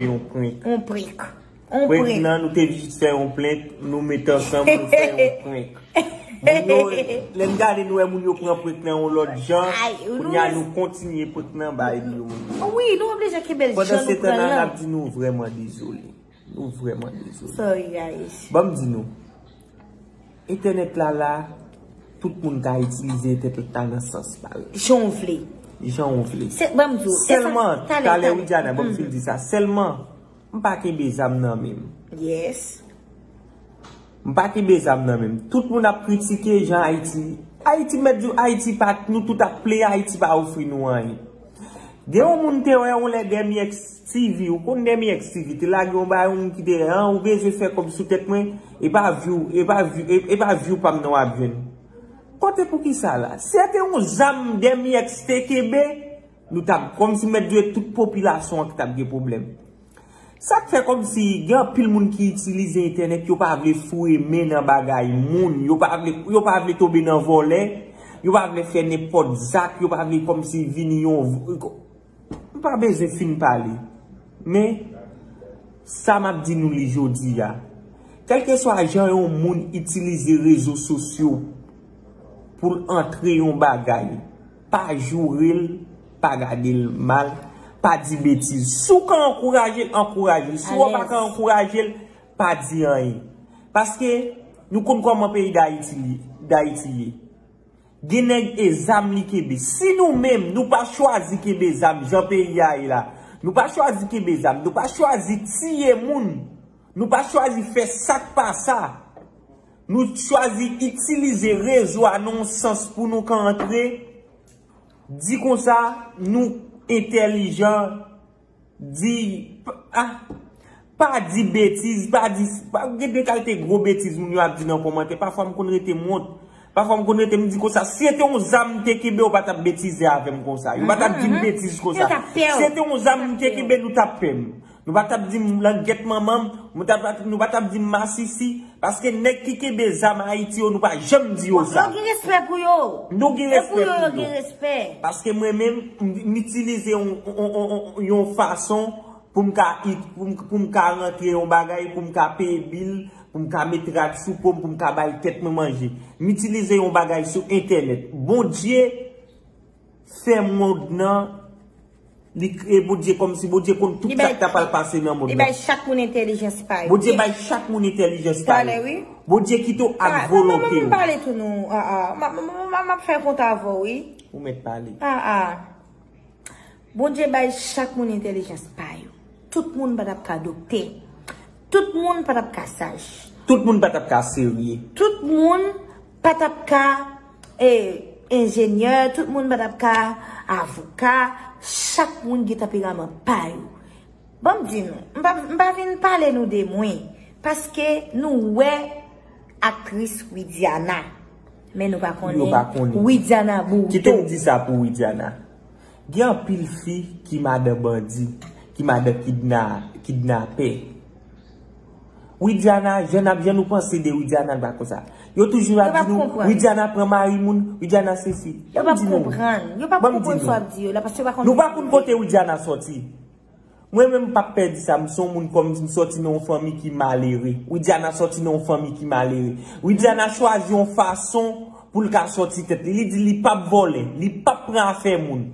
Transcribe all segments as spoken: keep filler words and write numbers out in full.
yon prank. On prank. On prank. Prank nan, nou te jis fè yon prank, nou met ansanm, nou fè yon prank. Moun yo, lè n gade, nou wè moun yo pran prank nan yon lòt jan. Kounye a, nou kontinye prank nan bay yo. Wi, nou oblije kenbe l jan nou pran l lan. Pandan se tan la, n ap di nou vrèman dezole. Nou vrèman dezole. Sorry, guys. Ban m di nou. Entènèt la la, tout moun ka itilize entènèt la nan sans pa l. Jan w vle. Jan w vle. Se, ban m di w, e sa, sèlman, talè, talè, talè. Widiana, ban m fin di sa. Sèlman, m pa kenbe zam nan men m. Yes. M pa kenbe zam nan men m. Tout moun ap kritike jan Ayiti. Ayiti mèt di w, Ayiti pa, nou tout ap pleye, Ayiti pa ofri nou anyen. Gen yon moun te wè yon lè Demi X T V, ou konn Demi X T V, te lage yon bagay, yon moun ki te an, ou bezwen fè kòb sou tèt mwen, e pa view, e pa view, e, e pa view pa m nan w ap jwenn. Kote pou ki sa la? Si se te yon zam Demi X te kenbe, nou t ap, kòmsi mèt di w tout popilasyon an ki t ap gen pwoblèm. Sa k fè kòmsi gen anpil moun ki itilize entènèt, yo pa vle foure men nan bagay moun, yo pa vle, yo pa vle tonbe nan vòlè, yo pa vle fè nenpòt zak, yo pa vle kòmsi vini yon, m pa bezwen fin pale. Men, sa m ap di nou li jodi a. Kèlkeswa jan yon moun itilize rezo sosyo pou l antre yon bagay, pa joure l, pa gade l mal, pa di betiz. Si w ka ankouraje l, ankouraje l. Si w pa ka ankouraje l, pa di anyen. Paske nou konn kòman peyi Dayiti li, Dayiti ye. Gen nèg e zam li kenbe. Si nou menm, nou pa chwazi kenbe zam jan peyi a ye la, nou pa chwazi kenbe zam, nou pa chwazi tiye moun, nou pa chwazi fè sa k pa sa, nou chwazi itilize rezo a nan yon sans pou nou ka antre, di konsa, nou entèlijan, di, ah, pa di betiz, pa di, pa, gen de kalite gwo betiz moun yo ap di nan kòmantè. Pafwa m konn rete m wont. Pafwa m konn rete m di konsa, si se te yon zam m te kenbe, ou pa t ap betize avè m konsa. Yo pa t ap di m betiz konsa. Si se te yon zam m te kenbe, nou t ap pè m. Nou pa t ap di m langèt manman m, nou pa t ap, nou pa t ap di m masisi. Paske nèg ki kenbe zam Ayiti yo, nou pa janm di yo sa. Yo gen respè pou yo. Nou gen respè pou yo. Paske mwen menm, m, m itilize yon, yon, yon, yon, yon fason pou m ka, pou m, pou m ka rantre yon bagay, pou m ka peye bil, pou m ka met rad sou po m, pou m ka bay tèt mwen manje. M itilize yon bagay sou entènèt. Bondye fè mond nan, li kreye Bondye kòmsi Bondye konn tout sa k ta pral pase nan mond nan. Li bay chak moun entèlijans pa yo. Bondye bay chak moun entèlijans pa yo. Bondye kite w ak volonte w. M pale tou non. M ap fè kont avè w, wi. Ou mèt pale. Bondye bay chak moun entèlijans pa yo. Tout moun pa t ap ka doktè. Tout moun pa t ap ka saj. Tout moun pa t ap ka serye. Tout moun pa t ap ka, e, enjenyè. Tout moun pa t ap ka avoka. Chak moun gen tanperaman pa yo. Ban m di nou, m pa, m pa vin pale nou de mwen. Paske nou wè aktris Widiana. Men nou pa konnen Widiana Bourdeau. Kite m di sa pou Widiana. Gen anpil fi ki madan bandi, ki madan kidna, kidnapè. Widiana, jan n ap, jan nou panse de Widiana, l pa konsa. Yo toujou ap di nou, Widiana pran mari moun, Widiana sesi. Yo p ap konprann. Yo p ap konprann sa w ap di yo la, paske yo pa konn. Nou pa konn kote Widiana sòti. Mwen menm, m p ap pè di sa, m se yon moun kòm m sòti nan yon fanmi ki malere. Widiana sòti nan yon fanmi ki malere. Widiana chwazi yon fason pou l ka sòti tèt li. Li di li p ap vòlè, li p ap pran afè moun.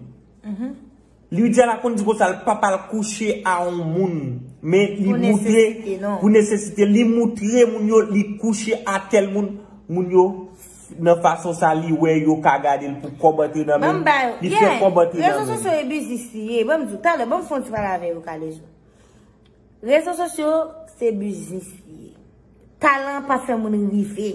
Widiana konn di konsa, l p ap al kouche a yon moun. Men li moutre, pou nesesite, li moutre moun yo, li kouche a tèl moun. Moun yo, nan fason sa, li wè yo ka gade l pou kòb antre nan men l, li fè kòb antre nan men l. Rezo sosyo e biznis li ye. Ban m di w, talè, ban m fè yon ti pale avè yo, Kalezo. Rezo sosyo, se biznis li ye. Talan pa fè moun rive.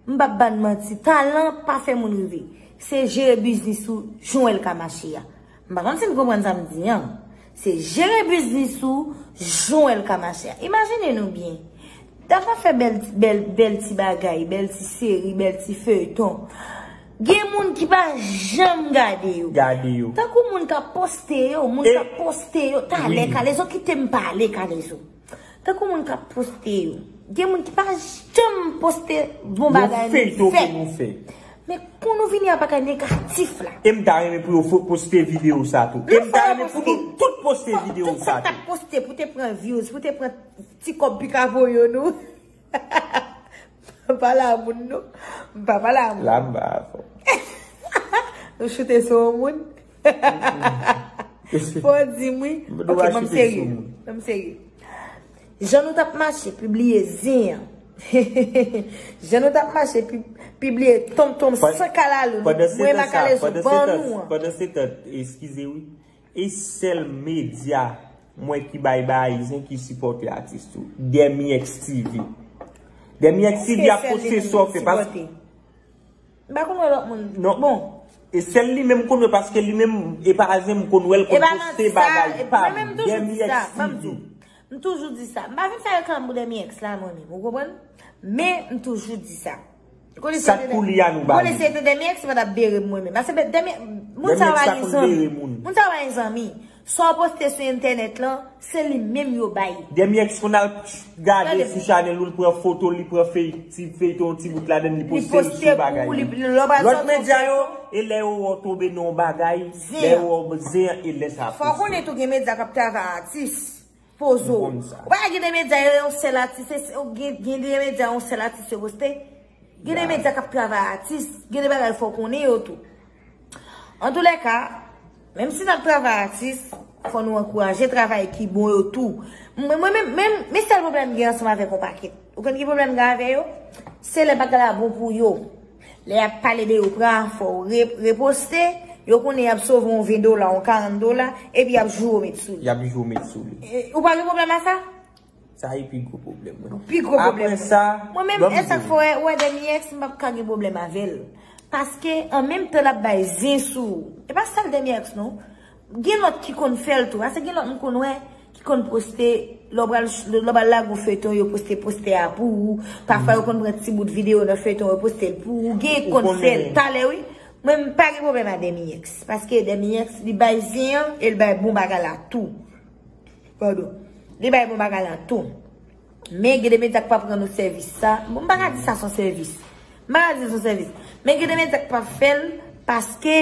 M p ap ba n manti, talan pa fè moun rive. Se jere biznis ou jan w wè l ka mache a. M pa konn si n konprann sa m di an. Se jere biznis ou jan w wè l ka mache a. Imajine nou byen. Dada fè bèl, bèl, bèl ti bagay, bèl ti seri, bèl ti feyton. Gen moun ki pa janm gade yo. Gade yo. Tankou moun k ap poste yo, moun k ap poste yo. Talè, Kalezo, kite m pale, Kalezo. Tankou moun k ap poste yo. Gen moun ki pa janm poste bon bagay nou fè. Yon feyton ke nou fè. Men kon nou vini a bagay negatif la. E m ta renmen pou yo fo- poste videyo sa tou. E m ta renmen pou nou tout poste videyo sa tou. Tout sa k ap poste pou te pran views, pou te pran ti kòb pika voye nou. M pa pale a moun non. M pa pale a moun. La m ba avè w. Nou choute sou yon moun. Fò di m wi. Ok, ban m serye. Ban m serye. Jan nou t ap mache pibliye zen an. Jan nou t ap mache pi- pibliye tonton san kalalou. Mwen makalezo ban nou an. Pandan se tan, eskize wi. E sèl medya mwen ki bay bagay zen ki sipòte atis tou. Dèmi X T V. Dèmi X T V ap poste sa w fè paske M pa konn wè lòt moun. Non. Bon. E sèl li menm konn wè paske li menm e pa zen m konn wè l konn poste bagay pa m. Dèmi X T V. M toujou di sa. M pa vin fè reklam pou Dèmi X la mwen menm, ou konprann? Men m toujou di sa. Sa k pou li a nou ba li. Konnen se te Dèmi X pa t ap bere m mwen menm. Paske Dèmi moun sa yo pa gen zanmi. Moun sa yo pa gen zanmi. Sa w poste sou entènèt lan, se li menm yo bay. Dèmi X konn al gade sou chanèl ou, li pran foto, li pran fey- ti feyton, ti bout ladan, li poste l sou bagay li. Lòt medya yo, e lè yo wè w tonbe nan yon bagay, lè yo wè w zen an, e lè sa poste. Fò w konnen tou gen medya k ap travay atis. Poze w. Ou pa gen de medya yo yon sèl atis, gen de medya yon sèl atis yo poste. Gen de medya k ap travay atis, gen de bagay fò w konnen yo tou. Antoulèka, menm si n ap travay atis, fò nou ankouraje travay ki bon yo tou. Mwen, mwen menm, menm, men sèl pwoblèm m gen ansanm avèk yon pakèt. Ou konn ki pwoblèm m gen avè yo? Se lè bagay la bon pou yo. Lè y ap pale de yo pran afè w, re- reposte, yo konnen y ap sove yon ven dola, yon karant dola, epi y ap joure w met sou li. Y ap joure w met sou li. E, ou pa gen pwoblèm a sa? Sa e pi gwo pwoblèm mwen. Pi gwo pwoblèm. Apre sa, mwen menm, e sa k fè w wè Dèmi X, m p ap ka gen pwoblèm avè l. Paske, an menm tan l ap bay zen sou ou. E pa sèl Dèmi X non. Gen lòt ki konn fè l tou. Paske gen lòt m konn wè ki konn poste, lè w pral, lè w pral lage yon feyton, yo poste postè a pou ou. Pafwa, yo konn pran ti bout videyo nan feyton, yo poste l pou ou. Gen konn fè l. Talè, wi. Mwen, m pa gen pwoblèm a Dèmi X. Paske Dèmi X, li bay zen an, e l bay bon bagay la tou. Padon. Li bay bon bagay la tou. Men gen de medya k p ap rann ou sèvis sa. Bon, m pa ka di sa se yon sèvis. M pa ka di se yon sèvis. Men gen de medya k p ap fè l paske,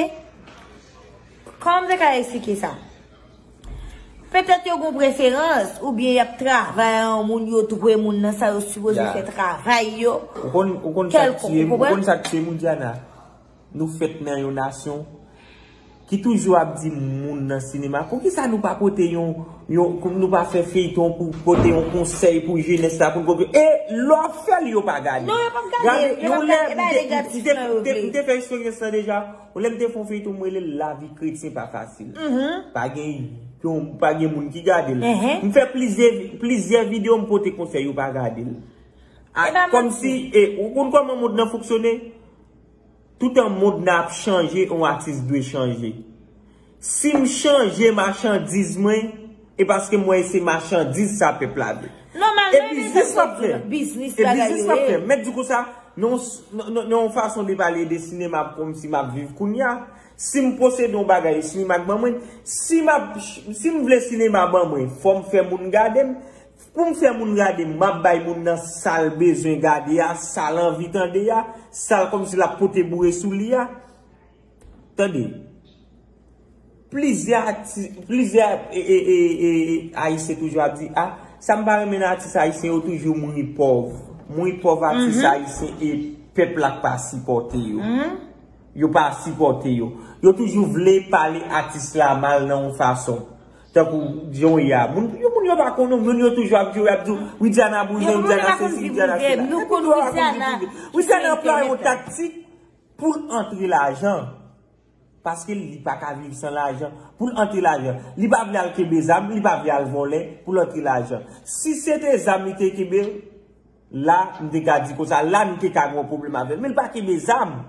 kòman m te ka eksplike sa? Petèt yo gen preferans, oubyen y ap travay a yon moun, yo twouve moun nan sa yo sipoze fè travay yo. Ou konn, ou konn sa k tiye m, ou konn sa k tiye m, Widiana? Nou fèt nan yon nasyon ki toujou ap di moun nan sinema, poukisa nou pa pote yon, yon, nou pa fè feyton pou pote yon konsèy pou jenès la, pou n konprann? E lè w ap fè l, yo pa gade. Non, yo p ap gade. Gade, yo p ap gade, e pa negatif lan yo vle. M te fè eksperyans lan deja. Yon lè m te fè yon feyton, m rele l Lavi kretyen pa fasil. Pa gen, pa gen moun ki gade l. M fè plizyè, plizyè videyo, m pote konsèy, yo pa gade l. Kòmsi, e, ou konn kòman mond nan fonksyone? Toutan mond nan ap chanje, yon atis dwe chanje. Si m chanje machandiz mwen, e paske m wè se machandiz sa pèp la vle. E biznis m ap fè. E biznis m ap fè. Mèt di konsa, nan yon fason de pale de sinema kòmsi m ap viv kounye a, si m posede yon bagay, sinema k ban mwen, si m ap, si m vle sinema ban mwen, fò m fè moun gade m, Pou m fè moun gade m, m ap bay moun nan sa l bezwen gade a, sa l anvi tande a, sa l kòmsi l ap pote boure sou li a. Tande. Plizyè ati-, plizyè, e, e, e, e, e, Ayisyen toujou ap di, a, sa m pa renmen nan atis ayisyen yo toujou mouri pòv. Mouri pòv atis ayisyen e pèp la k pa sipòte yo. Yo pa sipòte yo. Yo toujou vle pale atis la mal nan yon fason. Tankou John ya. Moun, yo, moun yo pa konnen, moun yo toujou ap di, ap di, Widiana bouzen, Widiana sesi, Widiana sela. Nou konn Widiana. Widiana anplwaye yon taktik pou l antre lajan. Paske li pa ka viv san lajan. Pou l antre lajan. Li pa vle al kenbe zam, li pa vle al vòlè pou l antre lajan. Si se te zam li te kenbe, la, m te ka di konsa, la, m te ka gen yon pwoblèm avè l. Men l pa kenbe zam.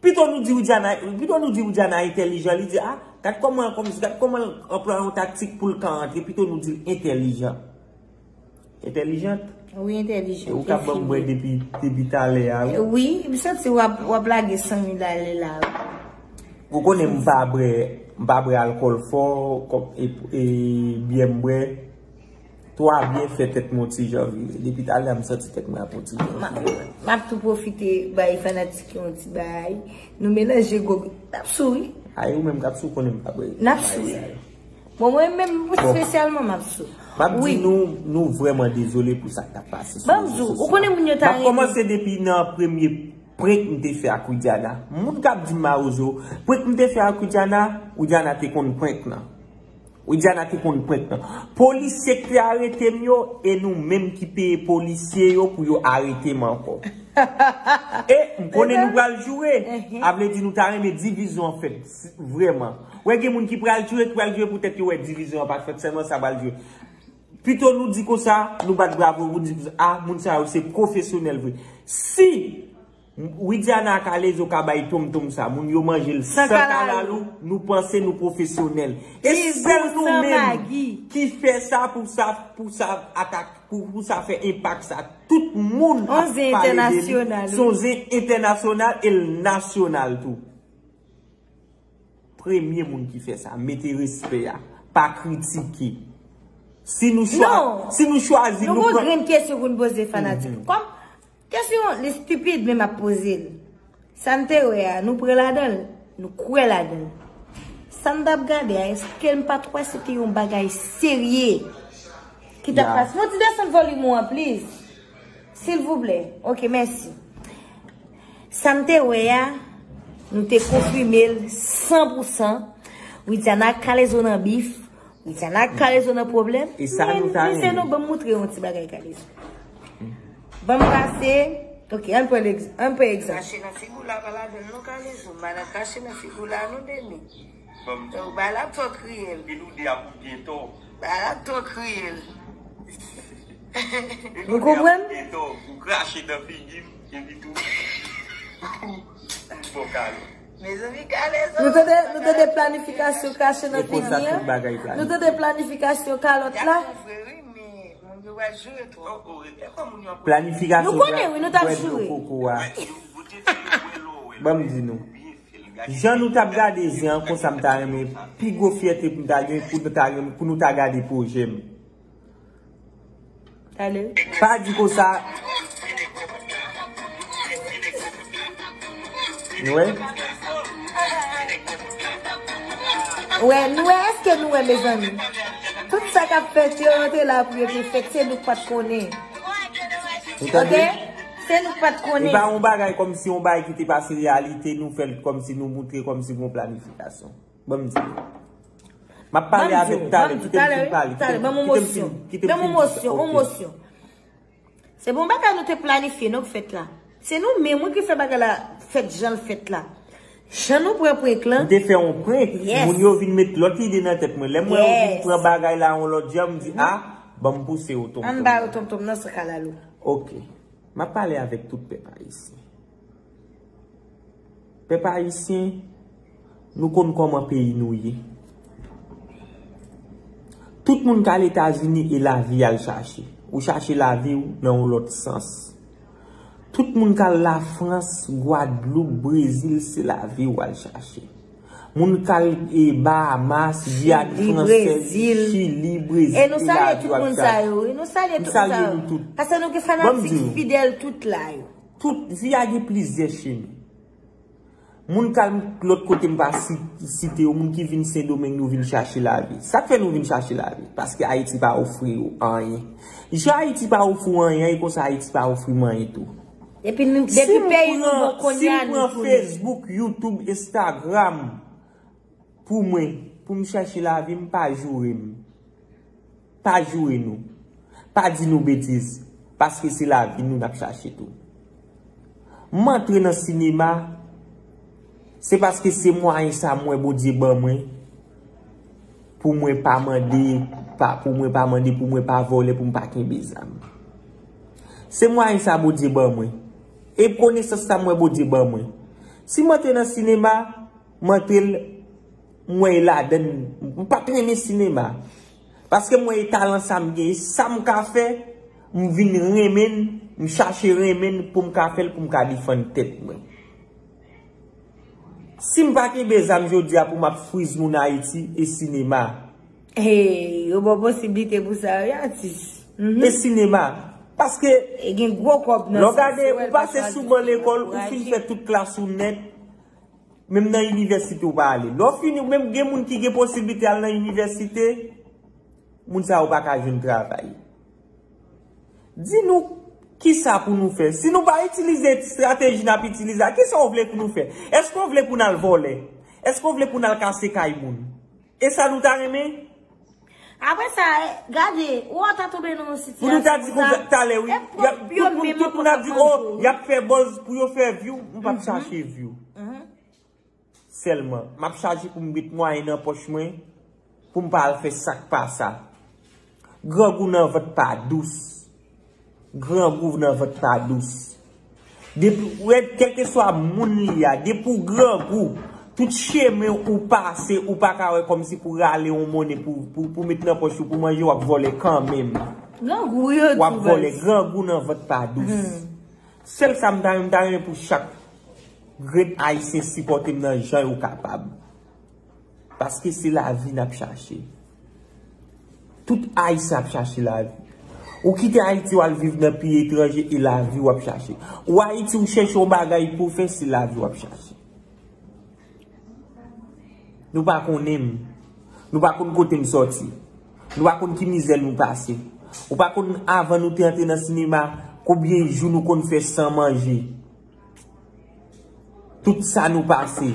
Pito nou di Widiana, pito nou di Widiana entèlijan, li di, a, gad kòman, kòmsi, gad kòman l anplwaye yon taktik pou l ka antre, pito nou di l entèlijan. Entèlijant. Wi, entèlijan. E ou k ap ban m bwè depi, depi talè a, wi. Wi, m santi w ap, w ap lage san mil ale la, wi. Ou konnen m pa bwè, m pa bwè alkòl fò, kòm, e, e, byè m bwè. Twa byen fè tèt mwen yon ti jan vire. Depi talè a m santi tèt mwen ap yon ti jan vire. M ap tou pwofite bay fanatik yo yon ti bagay. Nou melanje gwo. N ap sou wi. Ay, ou menm k ap sou konnen m pa bwè. N ap sou wi. Bon, mwen menm espesyalman m ap sou. M ap di nou, nou vrèman dezole pou sa k t ap pase sou rezo sosyo. Ban m di w, ou konnen moun yo ta renmen. M ap kòmanse depi nan premye prank m te fè ak Widiana. Moun k ap di m mawozo, prank m te fè ak Widiana, Widiana te konn prank lan. Widiana te konn prank lan. Polisye k te arete m yo, e nou menm ki peye polisye yo pou yo arete m ankò. E m konnen nou pral joure. A vle di nou ta renmen divizyon an fèt, vrèman. Wè gen moun ki pral joure, ki pral joure poutèt yo wè divizyon an pa t fèt, sèlman sa pral joure. Pito nou di konsa, nou bat bravo, nou di konsa, a, moun sa yo se pwofesyonèl vre. Si Widiana ak Alezo ka bay tonmtonm sa, moun yo manje l san kalalou, nou panse nou pwofesyonèl. E sèl nou menm ki fè sa pou sa, pou sa atak, pou, pou sa fè enpak sa. Tout moun ap pale de li. Se yon zen entènasyonal e l nasyonal tou. Premye moun ki fè sa, mete respè a, pa kritike. Si nou chwa-, si nou chwazi, nou pran. Nou gon grenn kesyon pou n poze fanatik. Kòm kesyon li stipid, men m ap poze l. Sa n te wè a, nou pran ladan l, nou kwè ladan l. Sa n t ap gade a, èske n pa t wè se te yon bagay serye ki t ap pase? Monty, desann volim ou an, please. Silvouplè. Ok, mèsi. Sa m te wè a, nou te konfime l san pou san. Widiana ak Kalezo nan bif. Widiana ak Kalezo nan pwoblèm. E sa nou ta renmen. Men, men se nou, ban m moutre yon ti bagay Kalezo. Ban m pase. Ok, ann pran egz-, ann pran egzanp. Krache nan figi w la pa ladan l non, Kalezo. M pa nan krache nan figi w la non, Deni. Donk, bagay la twò kriyèl. Epi nou de ap ou gen tò. Bagay la twò kriyèl. Nou konprann? Ou krache nan figi m, epi tou. Bon, Kalezo. Mezanmi, Kalezo. Nou tande, nou tande planifikasyon krache nan figi an? Nou tande planifikasyon kalòt la? Planifikasyon bwè dlo koko a. Ban m di nou. Jan nou t ap gade zen an, konsa m ta renmen pi gwo fyète pou m ta gen, pou nou ta gen, pou nou ta gade pwojè m. Pa di konsa. Nou wè? Wè, nou wè, èske nou wè, mezanmi? Tout sa k ap fèt yo, yo te la pou yo te fèt, se nou k pa t konnen. Ou tande? Ok? Se nou k pa t konnen. E pa yon bagay kòmsi yon bagay ki te pase reyalite, nou fè l kòmsi nou moutre kòmsi gon planifikasyon. Ban m di nou. M ap pale avèk talè, kite m fin pale, kite m, kite m fin, kite m fin di sa. Ok. Se pa yon bagay nou te planifye non k fèt la. Se nou menm wi ki fè bagay la fèt jan l fèt la. Jan nou pran prank lan. Nou te fè yon prank, moun yo vin met lòt ide nan tèt mwen. Lè m wè yo vin pran bagay la yon lòt jan, m di, a, ban m pouse yo tonton. Ann ba yo tonton nan san kalalou. Ok. M ap pale avèk tout pèp ayisyen. Pèp ayisyen, nou konn kòman peyi nou ye. Tout moun k al Etazini e lavi y al chache. Ou chache lavi w nan yon lòt sans. Tout moun k al Lafrans, Gwadloup, Brezil, se lavi w al chache. Moun k al, e, Bahamas, Giyàn Fransèz, Chili, Brezil, e lavi w ap chache. E nou salye tout moun sa yo, wi. Nou salye tout moun sa yo. M salye nou tout. Paske nou gen fanatik fidèl tout la yo. Tout vi a gen plizyè chemen. Moun k al lòt kote m pa si-, site yo, moun ki vin Sendomeng, nou vin chache lavi. Sa k fè nou vin chache lavi? Paske Ayiti pa ofri yo anyen. Jan Ayiti pa ofri w anyen, e konsa Ayiti pa ofri m anyen tou. Epi nou, depi peyi nou bon kounye a, nou tounen. Si m pran Facebook, YouTube, Instagram, pou mwen, pou m chache lavi m, pa joure m. Pa joure nou. Pa di nou betiz, paske se lavi nou n ap chache tou. M antre nan sinema, se paske se mwayen sa m wè Bondye ban mwen, pou mwen pa mande, pa, pou mwen pa mande, pou mwen pa vòlè, pou m pa kenbe zam. Se mwayen sa Bondye ban mwen. E konesans sa m wè Bondye ban mwen. Si m antre nan sinema, m antre l, m wè e ladann, m pa t renmen sinema. Paske m wè e talan sa m gen, e sa m ka fè, m vin renmen l, m chache renmen l pou m ka fè l, pou m ka defann tèt mwen. Si m pa kenbe zam jodi a pou m ap friz moun Ayiti, e sinema. Hey, yo ba w posiblite pou sa, wi, atis. Mhm. E sinema. Paske, e gen gwo kòb nan lè w sa, gade, se wè ou l pa pase sou ban lekòl, ou fin fè tout klas ou nèt, menm nan inivèsite ou pa ale. Lè w fini, menm gen moun ki gen posiblite al nan inivèsite, moun sa yo pa ka jwenn travay. Di nou, kisa pou nou fè? Si nou pa itilize estrateji n ap itilize a, kisa w vle pou nou fè? Èske w vle pou n al vòlè? Èske w vle pou n al kase kay moun? E sa nou ta renmen? Apre sa, gade, ou ta tonbe nan yon sitiyasyon pou nou ta di konsa talè, wi. Tout moun ap di, oh, y ap fè buzz pou yo fè view. M p ap chache view. Sèlman, m ap chache pou m met mwayen nan pòch mwen, pou m pa al fè sa k pa sa. Grangou nan vant pa dous. Grangou nan vant pa dous. Depi, wè, kèlkeswa moun li a, depi w grangou, tout chemen ou pase, ou pa ka wè kòmsi pou rale yon monnen pou, pou, pou met nan pòch ou, pou manje, w ap vòlè kanmenm. Grangou yo tou baz. W ap vòlè, grangou nan vant pa dous. Sèl sa m ta renmen, m ta renmen pou chak grenn Ayisyen sipòte m nan jan yo kapab. Paske se lavi n ap chache. Tout Ayisyen ap chache lavi. Ou kite Ayiti, w al viv nan peyi etranje, e lavi w ap chache. Ou Ayiti, ou chèche yon bagay pou w fè, se lavi w ap chache. Nou pa konnen m. Nou pa konn kote m sòti. Nou pa konn ki mizè nou pase. Ou pa konn avan nou te antre nan sinema, konbyen jou nou konn fè san manje. Tout sa nou pase.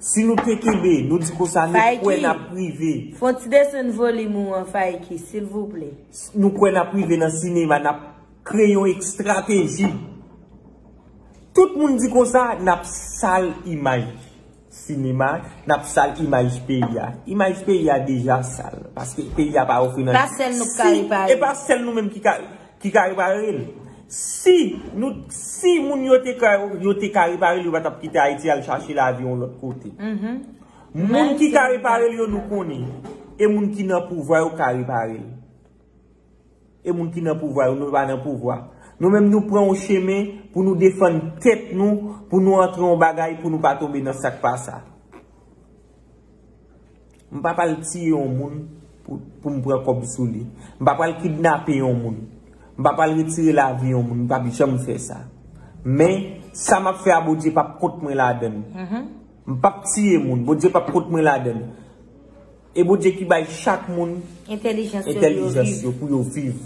Si nou te kenbe, nou di konsa, nou kwè n ap rive. Fè yon ti desann volim ou an, Fayki, silvouplè. Nou kwè n ap rive nan sinema, n ap kreye yon estrateji. Tout moun di konsa, n ap sal imaj sinema, n ap sal imaj peyi a. Imaj peyi a deja sal, paske peyi a pa ofri nan... Pa sèl nou k ka repare. E pa sèl nou menm ki ka, ki ka repare l. Si nou, si moun yo te ka, yo te ka repare l, yo pa t ap kite Ayiti al chache lavi yon lòt kote. Moun ki ka repare l yo, nou konnen. E moun ki nan pouvwa yo ka repare l. E moun ki nan pouvwa yo, nou pa nan pouvwa. Nou menm, nou pran yon chemen pou nou defann tèt nou, pou nou antre yon bagay, pou nou pa tonbe nan sa k pa sa. M pa pral tiye yon moun pou, pou m pran kòb sou li. M pa pral kidnape yon moun. M pa pral retire lavi yon moun. M p ap janm fè sa. Men, sa m ap fè a, Bondye p ap kont mwen ladann. M p ap tiye moun. Bondye p ap kont mwen ladann. E Bondye ki bay chak moun entèlijans yo pou yo viv.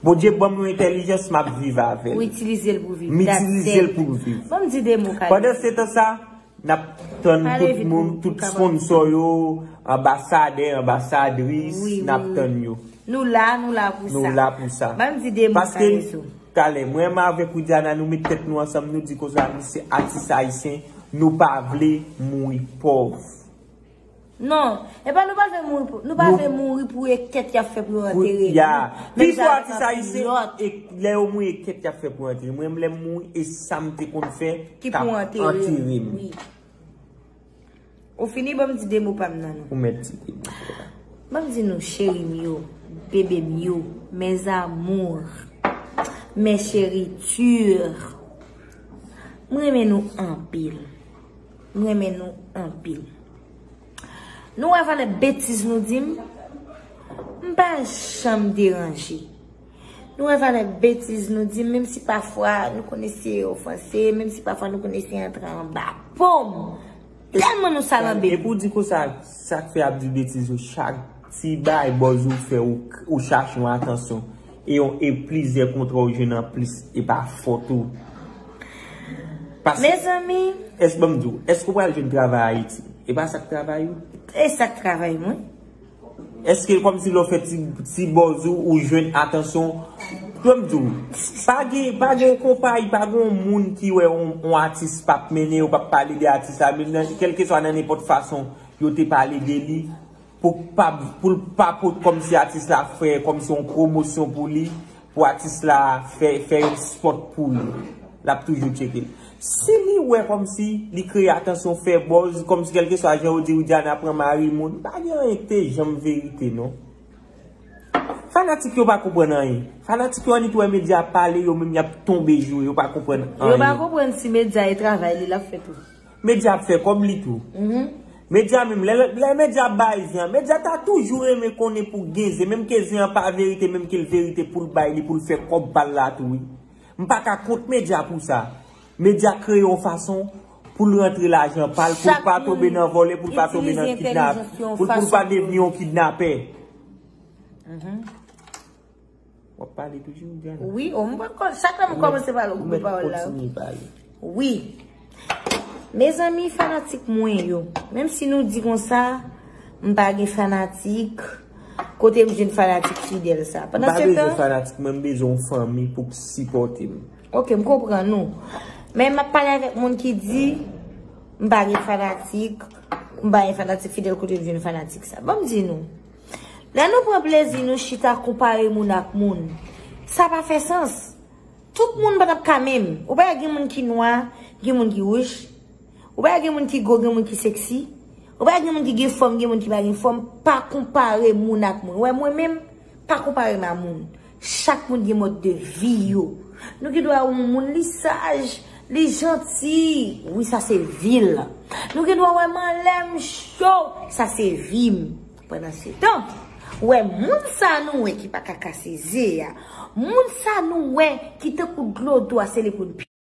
Bondye ban m yon entèlijans, m ap viv avè l. Ou itilize l pou viv. M itilize l pou m viv. Ban m di de mo, Kayou. Pandan se tan sa, n ap tann tout moun, tout sponsò yo, anbasadè, anbasadris, n ap tann yo. Nou la, nou la pou sa. Nou la pou sa. Ban m di de mo, Kayou. Paske, talè, mwen menm avèk Widiana, nou met tèt nou ansanm, nou di konsa, nou se atis ayisyen, nou pa vle mouri pòv. Non, e pa nou pa vle mouri pou, nou pa vle mouri pou e kèt y ap fè pou yo antere nou. Pifò atis ayisyen, e lè yo mouri, e kèt y ap fè pou yo antere. Mwen menm, lè m mouri, e sa m te konn fè k ap antere m. Ou fini, ban m di de mo pa m nan non. Ou mèt di de mo pa w. Ban m di nou, cheri m yo, bebe m yo, mes amours, mes chéritures. M renmen nou anpil. M renmen nou anpil. Nou wè valè betiz nou di m? M pa janm deranje. Nou wè valè betiz nou di m, menm si pafwa nou konn eseye ofanse, menm si pafwa nou konn eseye antre anba po m. Tèlman nou salanbe. Epi w di konsa, sa k fè y ap di betiz yo, chak ti bagay bòz ou fè, ou, ou chache yon atansyon. E yon, e plizyè kontra w jwenn anplis, e pa fòt ou. Paske, mezanmi, èske, ban m di w, èske w pral jwenn travay Ayiti? E pa sa k travay ou? E sa k travay mwen. Èske kòmsi lè w fè ti, ti bòz ou, ou jwenn atansyon? Ban m di w, pa gen, pa gen yon konpayi, pa gen yon moun ki wè yon, yon atis p ap mennen, yo p ap pale de atis la, menm nan, kèlkeswa nan nenpòt fason yo te pale de li, pou pa, pou l pa pot kòmsi atis la fè kòmsi yon pwomosyon pou li, pou atis la fè, fè yon spot pou li. L ap toujou tcheke l. Si li wè kòmsi li kreye atansyon, fè bòz, kòmsi kèlkeswa jan yo di Widiana pran mari moun, pa gen anyen ki te janm verite non. Fanatik yo pa konprann anyen. Fanatik yo annik wè medya ap pale, yo menm y ap tonbe joure, yo pa konprann anyen. Yo pa konprann si medya e travay li l ap fè tou. Medya ap fè kòb li tou. Mhm. Medya menm, lè, lè medya bay zen an, medya ta toujou renmen konnen pou gen zen, menm ke zen an pa verite, menm ke l verite pou l bay li, pou l fè kòb pa l la tou, wi. M pa ka kont medya pou sa. Medya kreye yon fason pou l rantre lajan pa l, pou l pa tonbe nan vòlè, pou l pa tonbe nan kidnap, pou l, pou l pa devni yon kidnapè. W ap pale toujou, Diana? Wi, o, m pran kò-, chak lè m kòmanse pale, ou koupe pawòl la. Kontinye pale. Wi. Mezanmi, fanatik mwen yo, menm si nou di konsa, m pa gen fanatik, kote m jwenn fanatik fidèl sa? M pa bezwen fanatik, mwen m bezwen yon fanmi pou k sipòte m. Ok, m konprann ou. Men m ap pale avèk moun ki di, m pa gen fanatik, m pa gen fanatik fidèl, kote m jwenn fanatik sa? Ban m di nou. Lè nou pran plezi, nou chita konpare moun ak moun. Sa pa fè sans. Tout moun pa t ap ka menm. Ou pa gen moun ki nwa, gen moun ki wouj. Ou pa gen moun ki gwo, gen moun ki seksi. Ou pa gen moun ki gen fòm, gen moun ki pa gen fòm. Pa konpare moun ak moun. Wè, mwen menm, pa konpare m a moun. Chak moun gen mòd de vi yo. Nou gen dwa wè yon moun, li saj, li janti. Wi, sa se vi l. Nou gen dwa wè m anlè, m cho. Sa se vi m. Pandan se tan, wè moun sa nou wè ki pa ka kase ze a, moun sa nou wè ki tankou dlo dwa sele pou n